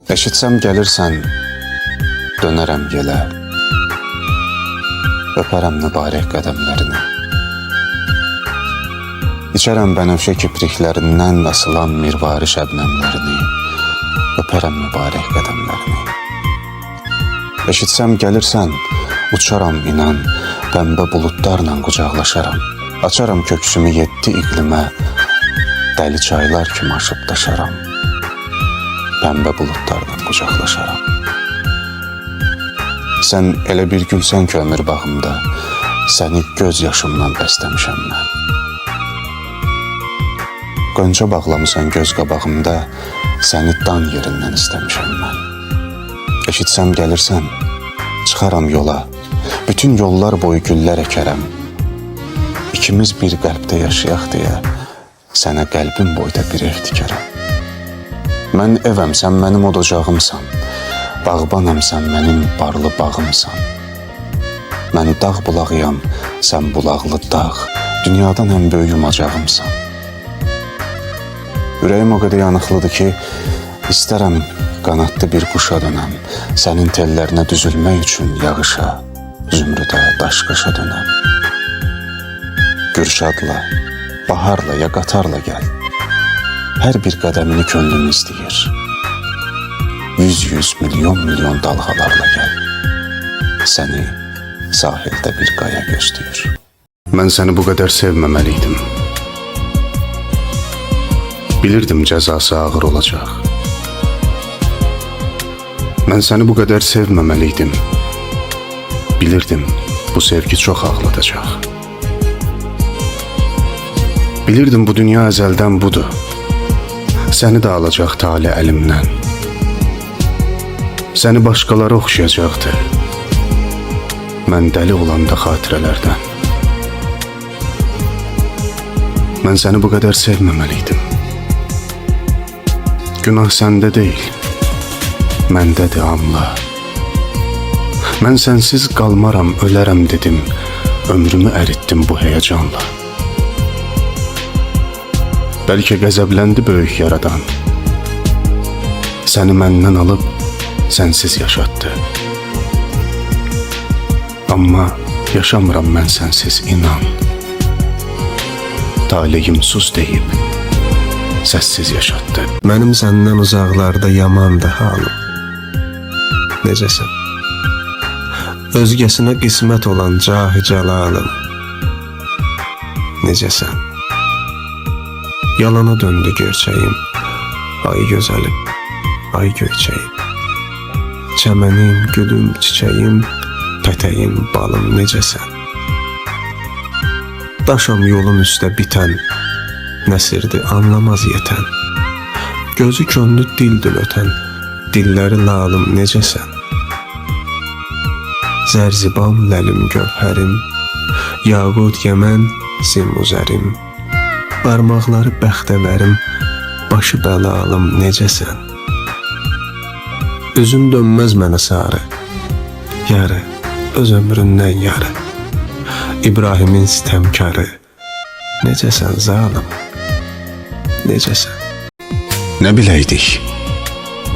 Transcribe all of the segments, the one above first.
Eşitsəm gəlirsən, dönərəm yelə. Öpərəm mübarək qədəmlərini. İçərəm bənövşə kipriklərindən asılan mirvari şəbnəmlərini. Öpərəm mübarək qədəmlərini. Eşitsəm gəlirsən, uçaram inan, pəmbə buludlarla qucaqlaşaram. Açaram köksümü yeddi iqlimə, dəli çaylar kimi aşıb daşaram. Pəmbə buludlarla qucaqlaşaram. Sən elə bir gülsən ki ömür bağımda, səni göz yaşımla bəstəmişəm mən. Qönçə bağlamısan göz qabağımda, səni dan yerindən istəmişəm mən. Eşitsəm gəlirsən, çıxaram yola, bütün yollar boyu güllər əkərəm. İkimiz bir qəlbdə yaşayaq deyə, sənə qəlbim boyda bir ev tikərəm. Mən evəm, sən mənim od ocağımsan. Bağbanam, sən mənim barlı bağımsan. Mən dağ bulağıyam, sən bulaqlı dağ. Dünyadan ən böyük yumacağımsan. Ürəyim o qədər yanıqlıdır ki, istərəm qanadlı bir quşa dönəm. Sənin tellərinə düzülmək üçün yağışa, zümrüdə, daşqaşa dönəm. Gürşadla, baharla ya qatarla gəl. Hər bir qədəmini könlüm istəyir. Yüz yüz, milyon milyon dalğalarla gəl. Səni sahildə bir qaya gözləyir. Mən səni bu qədər sevməməli idim. Bilirdim cəzası ağır olacaq. Mən səni bu qədər sevməməli idim. Bilirdim bu sevgi çox ağladacaq. Bilirdim bu dünya əzəldən budur. Səni də alacaq tale əlimdən. Səni başqaları oxşayacaqdı. Mən dəli olanda xatirələrdən. Mən səni bu qədər sevməməli idim. Günah səndə deyil, məndədir anla. Mən sənsiz qalmaram, ölərəm dedim. Ömrümü əritdim bu həyəcanla. Bəlkə qəzəbləndi böyük yaradan. Səni məndən alıb sənsiz yaşatdı. Amma yaşamıram mən sənsiz inan. Taleyim sus deyib səssiz yaşatdı. Mənim səndən uzaqlarda yamandı halım. Necəsən? Özgəsinə qismət olan cahi cəlalım. Necəsən? Yalana döndü gerçəyim. Ay gözəlim, ay göyçəyim. Çəmənim, gülüm, çiçəyim, pətəyim, balım necəsən? Daşam yolun üstə bitən, nəsirdi anlamaz yetən. Gözü könlü dil-dil ötən, dilləri lalım necəsən? Zərzibam, ləlim, gövhərim, yaqut yəmən, simuzərim. Barmaqları bəxtəvərim, başı bəlalım necəsən? Üzün dönməz mənə sarı, yarı, öz ömründən yarı. İbrahimin sitəmkarı, necəsən zalım, necəsən? Nə biləydik,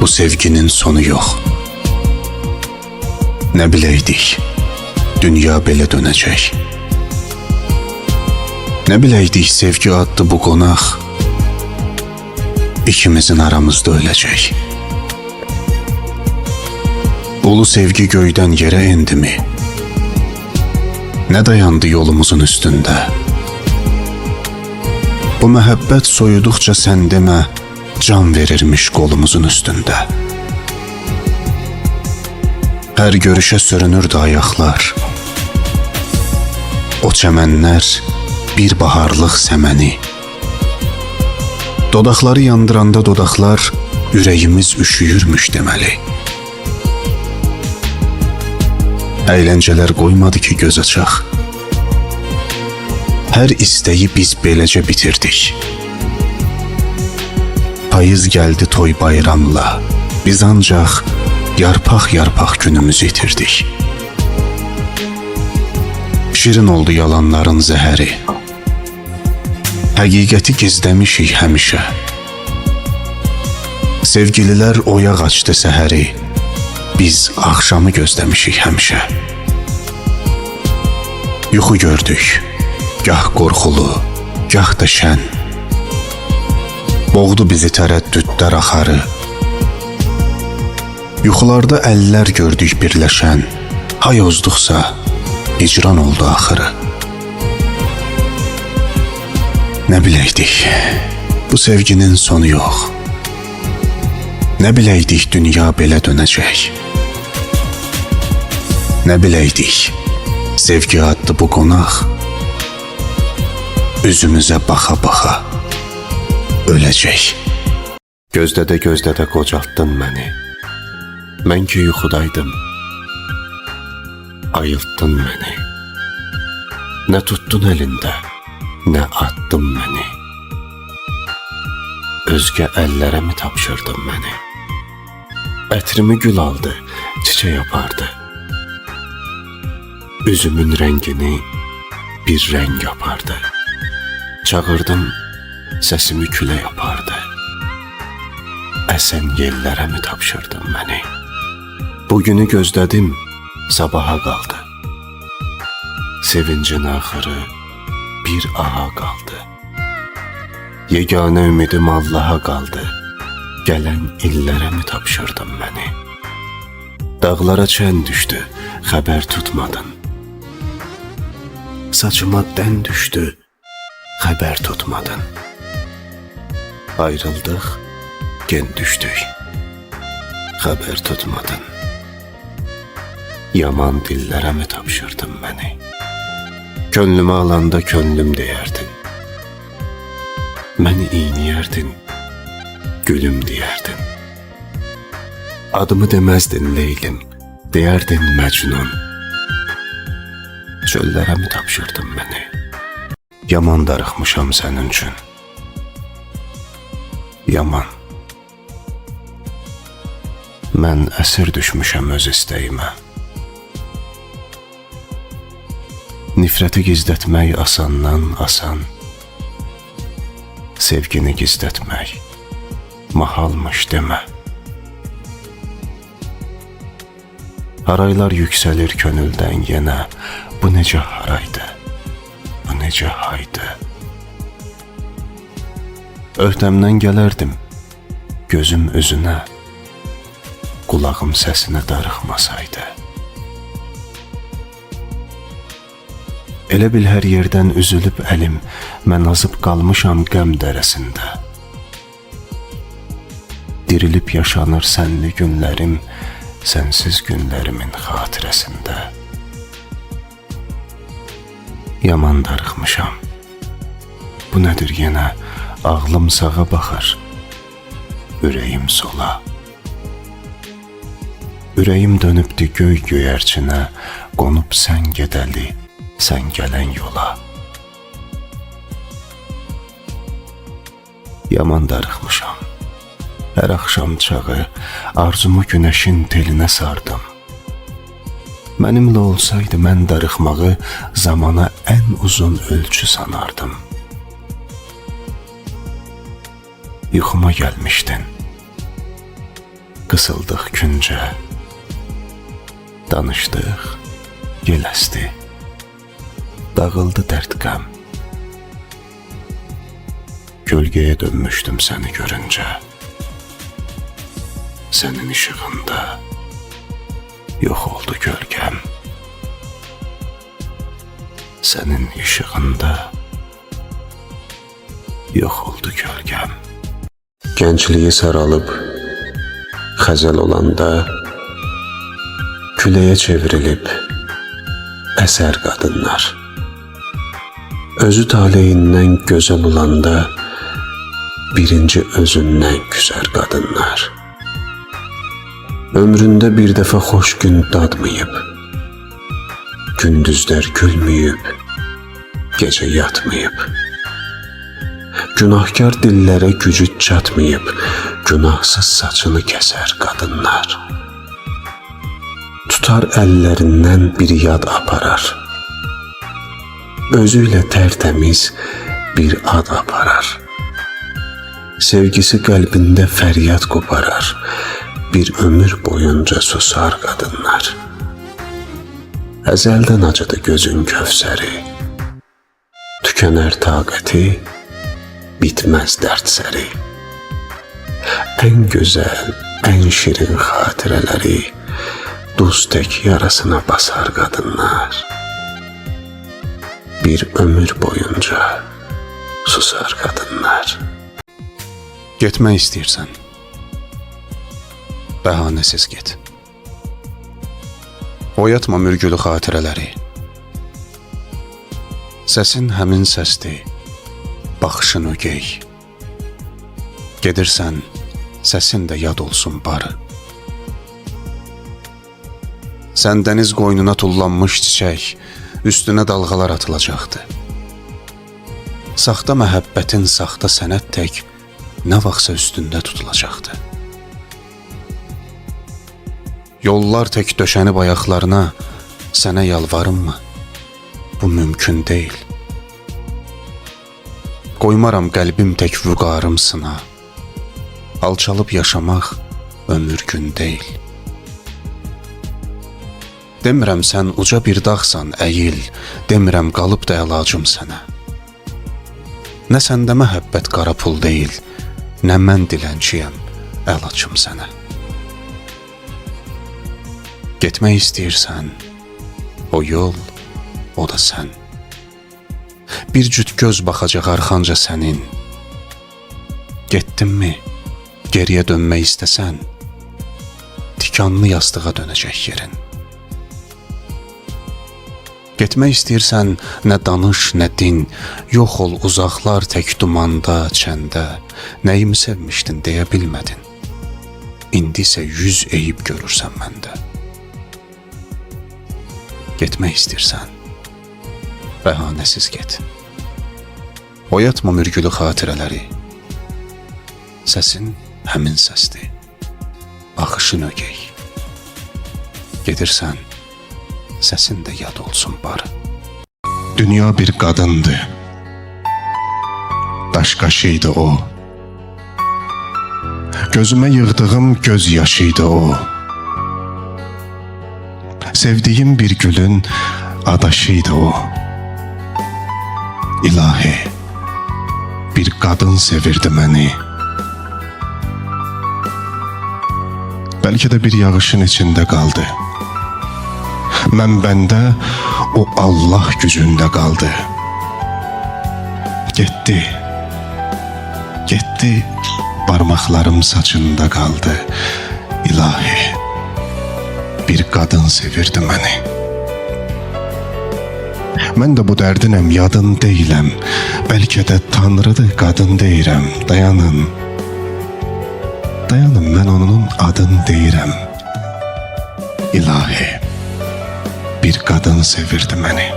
bu sevginin sonu yox. Nə biləydik, dünya belə dönəcək. Nə biləydik, sevgi adlı bu qonaq ikimizin aramızda öləcək. Ulu sevgi göydən yerə endimi? Nə dayandı yolumuzun üstündə? Bu məhəbbət soyuduqca sən demə, can verirmiş qolumuzun üstündə. Hər görüşə sürünürdü ayaqlar. O çəmənlər bir baharlıq səməni. Dodaqları yandıranda dodaqlar, ürəyimiz üşüyürmüş deməli. Əyləncələr qoymadı ki göz açaq. Hər istəyi biz beləcə bitirdik. Payız gəldi toy bayramla. Biz ancaq yarpaq-yarpaq günümüzü itirdik. Şirin oldu yalanların zəhəri. Həqiqəti gizləmişik həmişə. Sevgililər oyaq açdı səhəri. Biz axşamı gözləmişik həmişə. Yuxu gördük. Gah qorxulu, gah da şən. Boğdu bizi tərəddüdlər axarı. Yuxularda əllər gördük birləşən. Hay ozduqsa, hicran oldu axırı. Nə biləydik, bu sevginin sonu yox. Nə biləydik dünya belə dönəcək. Nə biləydik, sevgi adlı bu qonaq üzümüzə baxa-baxa öləcək. Gözlədə gözlədə qocaltdın məni. Mən ki yuxudaydım. Ayıltdın məni. Nə tutdun əlində, nə atdın məni. Özgə əllərə mi tapşırdın məni? Ətrimi gül aldı, çiçək apardı. Üzümün rəngini bir rəng apardı. Çağırdım, səsimi külək apardı. Əsən yellərə mi tapşırdın məni? Bugünü gözlədim, sabaha qaldı. Sevincin axırı bir aha qaldı. Yeganə ümidim Allaha qaldı. Gələn illərə mi tapşırdın məni? Dağlara çən düşdü, xəbər tutmadın. Saçıma dən düşdü, xəbər tutmadın. Ayrıldıq, gen düşdük, xəbər tutmadın. Yaman dillərə mi tapşırdın məni? Könlümü alanda könlüm deyərdin. Məni iyniyərdin, gülüm deyərdin. Adımı deməzdin Leylim, deyərdin Məcnun. Çöllərə mi tapşırdın məni? Yaman darıxmışam sənin üçün. Yaman. Mən əsir düşmüşəm öz istəyimə. Nifrəti gizlətmək asandan asan. Sevgini gizlətmək mahalmış demə. Haraylar yüksəlir könüldən yenə. Bu necə haraydı? Bu necə haydı? Öhdəmdən gələrdim, gözüm üzünə, qulağım səsinə darıxmasaydı. Elə bil hər yerdən üzülüb əlim, mən azıb qalmışam qəm dərəsində. Dirilib yaşanır sənli günlərim, sənsiz günlərimin xatirəsində. Yaman darıxmışam. Bu nədir yenə? Ağlım sağa baxır, ürəyim sola. Ürəyim dönübdü göy göyərçinə, qonub sən gedəli, sən gələn yola. Yaman darıxmışam. Hər axşam çağı arzumu günəşin telinə sardım. Mənimlə olsaydı mən darıxmağı zamana ən uzun ölçü sanardım. Yuxuma gəlmişdin. Qısıldıq küncə. Danışdıq, yel əsdi. Dağıldı dərd qəm. Gölgəyə dönmüşdüm səni görüncə. Sənin işığında yox oldu gölgəm. Sənin işığında yox oldu gölgəm. Gəncliyi saralıb xəzəl olanda küləyə çevrilib əsər qadınlar. Özü taleyindən gözəl olanda birinci özündən küsər qadınlar. Ömründə bir dəfə xoş gün dadmayıb, gündüzlər gülməyib, gecə yatmayıb. Günahkar dillərə gücü çatmayıb, günahsız saçını kəsər qadınlar. Tutar əllərindən bir yad aparar. Özü ilə tərtəmiz bir ad aparar. Sevgisi qəlbində fəryad qoparar. Bir ömür boyunca susar qadınlar. Əzəldən acıdı gözün kövsəri. Tükənər taqəti, bitməz dərd səri. Ən gözəl, ən şirin xatirələri duz tək yarasına basar qadınlar. Bir ömür boyunca susar qadınlar. Getmək istəyirsən. Bəhanəsiz get. Oyatma mürgülü xatirələri. Səsin həmin səsdir, baxışın ögey. Gedirsən, səsin də yad olsun barı. Sən dəniz qoynuna tullanmış çiçək, üstünə dalğalar atılacaqdı. Saxta məhəbbətin saxta sənət tək nə vaxtsa üstündə tutulacaqdı. Yollar tək döşənib ayaqlarına, sənə yalvarımmı? Bu mümkün deyil. Qoymaram qəlbim tək vüqarım sına. Alçalıb yaşamaq ömür gün deyil. Demirəm sən uca bir dağsan, əyil, demirəm qalıb da əlacım sənə. Nə səndə məhəbbət qara pul deyil, nə mən dilənçiyəm, əl açım sənə. Getmək istəyirsən, o yol, o da sən. Bir cüt göz baxacaq arxanca sənin. Getdinmi, geriyə dönmək istəsən, tikanlı yastığa dönəcək yerin. Getmək istəyirsən, nə danış, nə din, yox ol uzaqlar tək dumanda, çəndə, nəyimi sevmişdin deyə bilmədin. İndi isə yüz eyib görürsən məndə. Getmək istəyirsən, bəhanəsiz get. Oyatma mürgülü xatirələri. Səsin həmin səsdir, baxışın ögey. Gedirsən, səsin də yad olsun barı. Dünya bir qadındı. Daşqaşı idi o. Gözümə yığdığım göz yaşı idi o. Sevdiyim bir gülün adaşı idi o. İlahi, bir qadın sevirdi məni. Bəlkə də bir yağışın içində qaldı. Mən bəndə, o Allah gücündə qaldı. Getdi, getdi, barmaqlarım saçında qaldı. İlahi, bir qadın sevirdi məni. Mən də bu dərdinəm, yadın deyiləm. Bəlkə də Tanrıdır, qadın deyirəm. Dayanın, dayanın, mən onun adını deyirəm. İlahi, bir qadın sevirdi məni.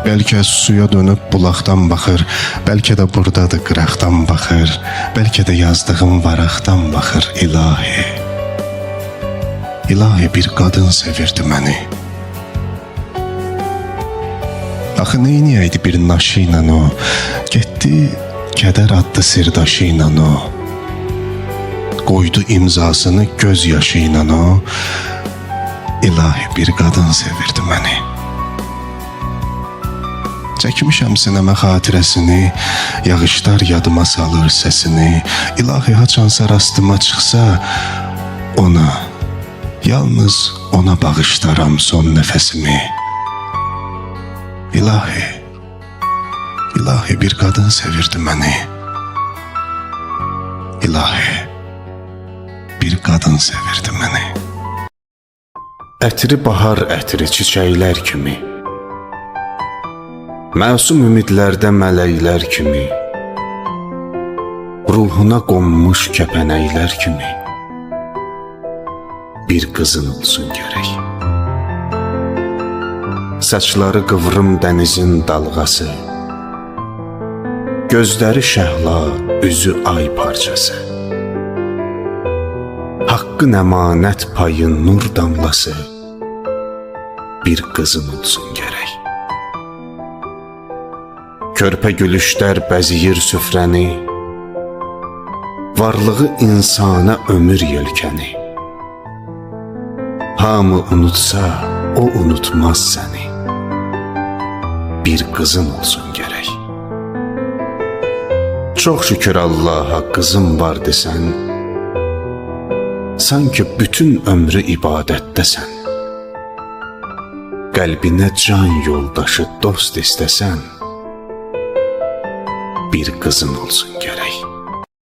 Bəlkə suya dönüb bulaqdan baxır, bəlkə də burdadır qıraqdan baxır, bəlkə də yazdığım varaqdan baxır. İlahi, İlahi, bir qadın sevirdi məni. Axı neyniyəydi bir naşı ilə o? Getdi kədər adlı sirdaşı ilə o. Qoydu imzasını göz yaşı ilə o. İlahi, bir qadın sevirdi məni. Çəkmişəm sinəmə xatirəsini, yağışlar yadıma salır səsini. İlahi, haçansa rastıma çıxsa, ona, yalnız ona bağışlaram son nəfəsimi. İlahi, İlahi, bir qadın sevirdi məni. İlahi, bir qadın sevirdi məni. Ətri bahar ətri çiçəklər kimi, məsum ümidlərdə mələklər kimi, ruhuna qonmuş kəpənəklər kimi bir qızın olsun gərək. Saçları qıvrım dənizin dalğası, gözləri şəhla, üzü ay parçası. Haqqın əmanət payı nur damlası, bir qızın olsun gərək. Körpə gülüşlər bəziyir süfrəni. Varlığı insana ömür yelkəni. Hamı unutsa, o unutmaz səni. Bir qızın olsun gərək. Çox şükür Allaha qızım var desən, sanki bütün ömrü ibadətdəsən. Qəlbinə can yoldaşı dost istəsən, bir qızın olsun gərək.